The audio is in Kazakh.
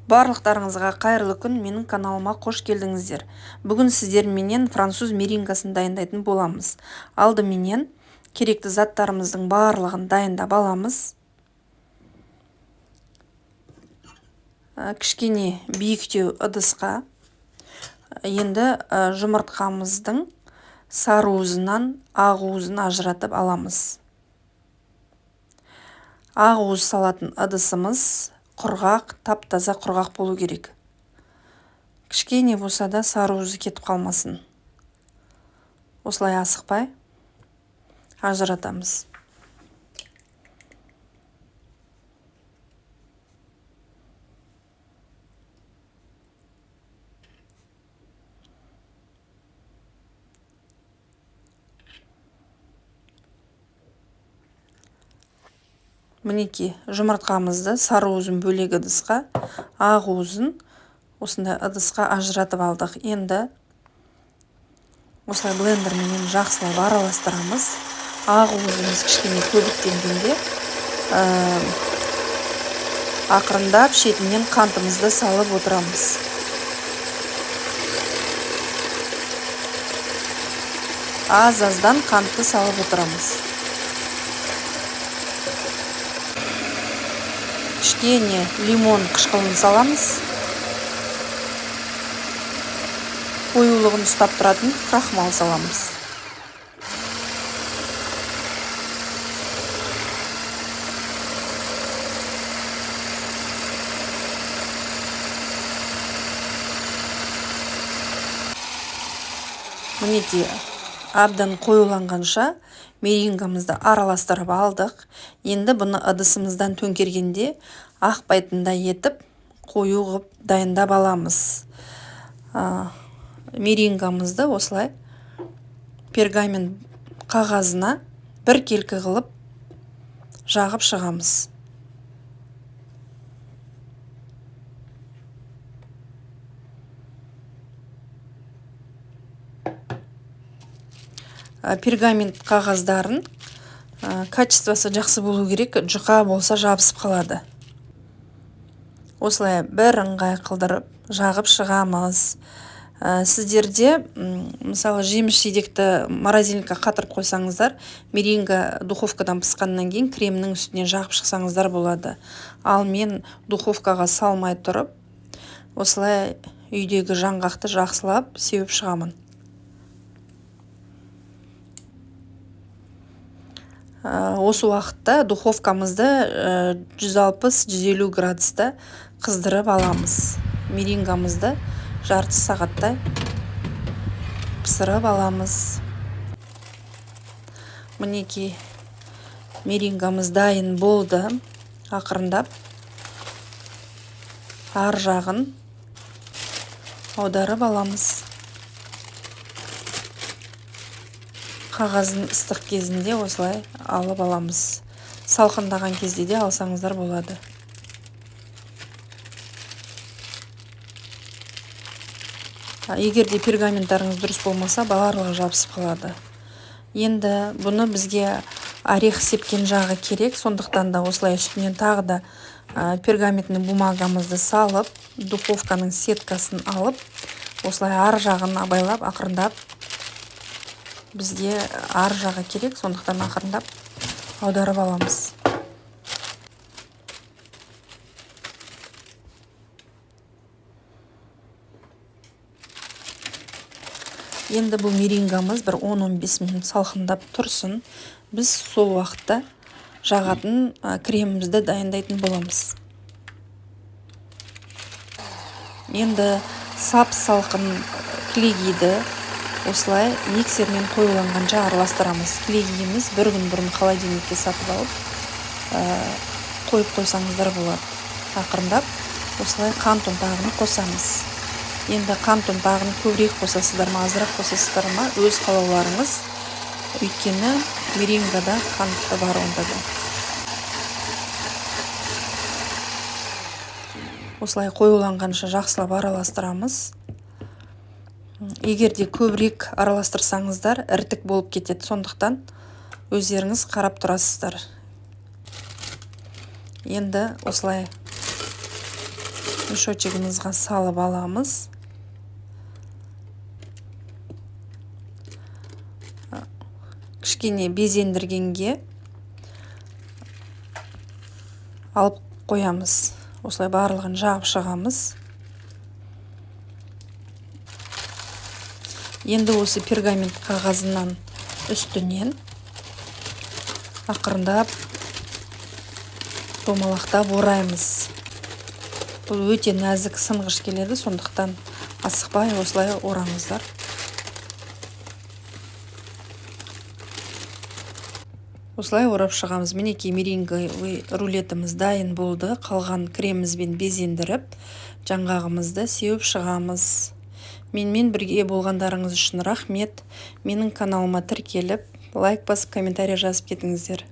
Барлықтарыңызға қайырлы күн, менің каналыма қош келдіңіздер. Бүгін сіздерменен француз меренгасын дайындайтын боламыз. Алдыменен керекті заттарымыздың барлығын дайындап аламыз. Кішкене биіктеу ыдысқа енді жұмыртқамыздың сары уызынан ақ уызын ажыратып аламыз. Ақ уыз салатын ыдысымыз құрғақ, тап-таза құрғақ болу керек. Кішкене болса да сары уызы кетіп қалмасын. Осылай асықпай ажыратамыз. Мінекей, жұмыртқамызды сары уызын бөлек ыдысқа, ақ уызын осындай ыдысқа ажыратып алдық. Енді осылай блендерменен жақсылап араластырамыз. Ақ уызымыз кішкене көбіктенгенде, ақырындап шетінен қантымызды салып отырамыз. Аз-аздан қантты салып отырамыз. Кішкене лимон қышқылын саламыз. Қоюлығын ұстап тұратын крахмал саламыз. Мінекей, әбден қоюланғанша меренгамызды араластырып алдық. Енді бұны ыдысымыздан төңкергенде ақпайтындай етіп қою қылып дайындап аламыз. Меренгамызды осылай пергамент қағазына біркелкі қылып жағып шығамыз. Пергамент қағаздарын качествосы жақсы болу керек, жұқа болса жабысып қалады. Осылай бір ыңғай қылдырып жағып шығамыз. Сіздерде, мысалы, жеміс жидекті морозильникке қатырып қойсаңыздар, меренга духовкадан пысқаннан кейін кремнің үстіне жағып шықсаңыздар болады. Ал мен духовкаға салмай тұрып, осылай үйдегі жаңғақты жақсылап сеуіп шығамын. Осы уақытта духовкамызды 160-150 градуста қыздырып аламыз. Меренгамызды жарты сағаттай пісіріп аламыз. Мінекей, меренгамыз дайын болды. Ақырындап ар жағын аударып аламыз. Қағазын ыстық кезінде осылай алып аламыз. Салқындаған кезде де алсаңыздар болады. Егер де пергаменттарыңыз дұрыс болмаса, барлығы жабысып қалады. Енді бұны бізге орех сепкен жағы керек, сондықтан да осылай үстінен тағы да пергаментный бумагамызды салып, духовканың сеткасын алып, осылай ар жағын абайлап, ақырындап бізге ар жағы керек, сондықтан ақырындап аударып аламыз. Енді бұл меренгамыз бір 10-15 минут салқындап тұрсын. Біз сол уақытта жағатын кремімізді дайындайтын боламыз. Енді сап-салқын кілегейді осылай миксермен қоюланғанша араластырамыз. Кілегейіміз бір күн бұрын холодильникке сатып алып, қойып қойсаңыздар болады. Ақырындап осылай қант ұнтағын қосамыз. Енді қант ұнтағын көбірек қосасыздар ма, азырақ қосасыздар ма, өз қалауларыңыз. Өйткені меренгада қант бар онда да. Осылай қоюланғанша жақсылап араластырамыз. Егер де көбірек араластырсаңыздар, ірітік болып кетеді. Сондықтан өздеріңіз қарап тұрасыздар. Енді осылай Мешочегімізға салып аламыз. Кішкене безендіргенге алып қоямыз. Осылай барлығын жағып шығамыз. Енді осы пергамент қағазынан үстінен ақырындап домалақтап ораймыз. Бұл өте нәзік сынғыш келеді, сондықтан асықпай осылай ораңыздар. Осылай орап шығамыз. Мінекей, меренговый рулетіміз дайын болды. Қалған кремімізбен безендіріп, жаңғағымызды сеуіп шығамыз. Менімен бірге болғандарыңыз үшін рахмет. Менің каналыма тіркеліп, лайк басып, комментарий жазып кетіңіздер.